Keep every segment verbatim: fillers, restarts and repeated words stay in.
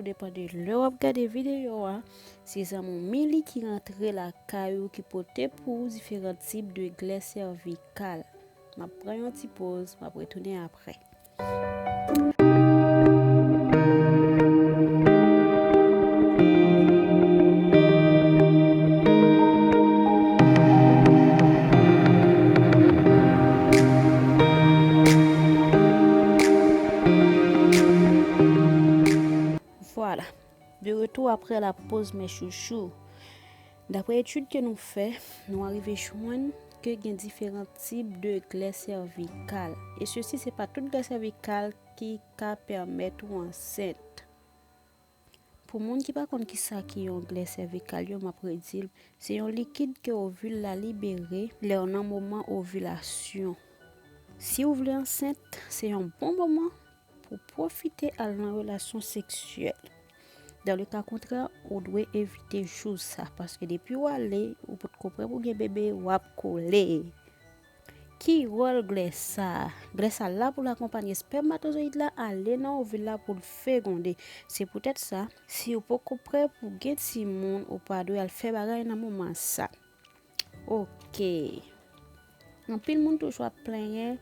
Depann de lè w ap gade videyo a, se zanmi w Mili ki rantre lakay ou ki pote pou ou diferan tip de glè sèvikal. M ap pran yon ti poz, m ap retounen apre. Vwala, de retour après la pause, mes chouchous. Daprè etid ke nou fè, nou arive jwenn ke gen diferan tip de glè sèvikal. E sesi, se pa tout glè sèvikal ki ka pèmèt ou ansent. Pou moun ki pa konn kisa ki yon glè sèvikal yo, m ap redi l, se yon likid ke ovil la libere lè w nan moman ovilasyon. Si w vle ansent, se yon bon moman pou pwofite al nan relasyon seksyèl. Dan le ka kontrè, ou dwe evite jou sa, paske depi w ale, ou potko prè pou gen bebe, w ap kole. Ki wòl glè sa a? Glè sa la pou l akonpanye espèmatozoyid la ale nan ovil la pou l fegonde. Se poutèt sa, si w poko prè pou gen timoun, ou pa dwe al fè bagay nan moman sa. Oke. Anpil moun toujou ap plenyen,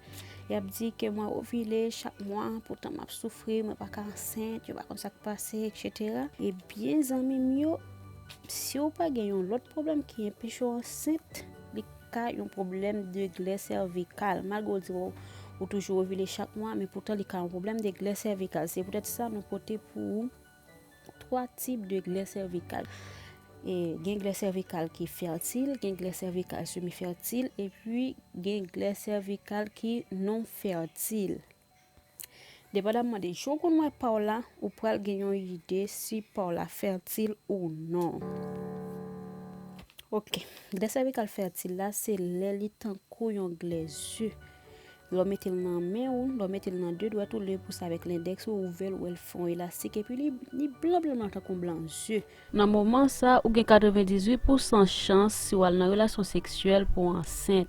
y ap di ke mwen ovile chak mwa, poutan m ap soufri, mwen pa ka ansent, yo pa konn sa k pase, etsetera. Ebyen, zanmi m yo, si w pa gen yon lòt pwoblèm ki enpeche w ansent, li ka yon pwoblèm de glè sèvikal. Malgre w di w, ou toujou ovile chak mwa, men poutan li ka yon pwoblèm de glè sèvikal. Se poutèt sa nou pote pou ou twa tip de glè sèvikal. E, gen glè sèvikal ki fètil, gen glè sèvikal semi fètil, epi gen glè sèvikal ki non fètil. Depandamman de jan w konn wè pa w la, ou pral gen yon ide si pa w la fètil ou non. Oke, glè sèvikal fètil la, se lè li tankou yon glè ze. Lè w mete l nan men w, lè w mete l nan de dwèt ou, le pous avèk lendèks ou, ou ouvè l, ou wè l fè yon elastik, epi li, li blan, blan, blan, tankou blan ze. Nan moman sa, ou gen katrevendizuit pousan chans, si w al nan relasyon seksyèl, pou w ansent.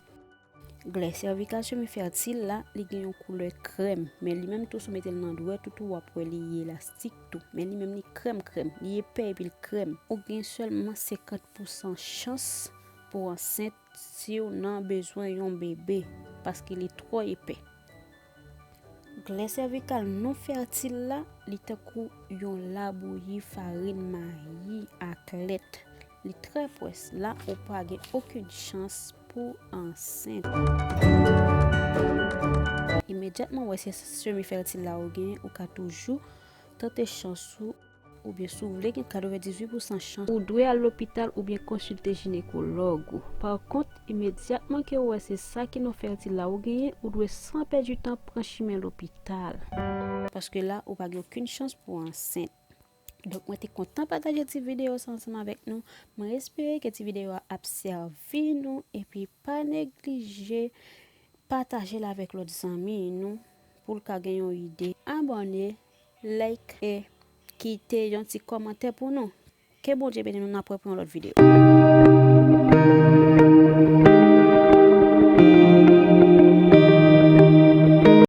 Glè sèvikal semi fètil la, li gen yon koulè krèm, men li menm tou, si w mete l nan dwèt ou tou, w ap wè li elastik tou, men li menm li krèm krèm, li epè epi l krèm. Ou gen sèlman senkant pousan chans pou w ansent si w nan bezwen yon bebe, paske li twò epè. Glè sèvikal non fètil la, li tankou yon labouyi farin mayi ak lèt. Li trè pwès, la ou pa gen okenn chans pou ansent. Imedyatman w wè se semi fètil la ou genyen, ou ka toujou tante chans ou, oubyen si w vle gen katrevendizuit pousan chans, ou dwe al lopital oubyen konsilte jinekològ ou. Pa kont, imedyatman ke w wè se sa ki non fètil la ou genyen, ou dwe san pèdi tan pran chimen lopital. Paske la, ou pa gen okenn chans pou w ansent. Donk, mwen te kontan pataje ti videyo sa ansanm avèk nou. Mwen espere ke ti videyo a ap sèvi nou, epi pa neglije pataje l avèk lòt zanmi nou pou l ka gen yon ide. Abòne, like e kite yon ti kòmantè pou nou. Ke Bondye beni nou, n ap wè pou yon lòt videyo.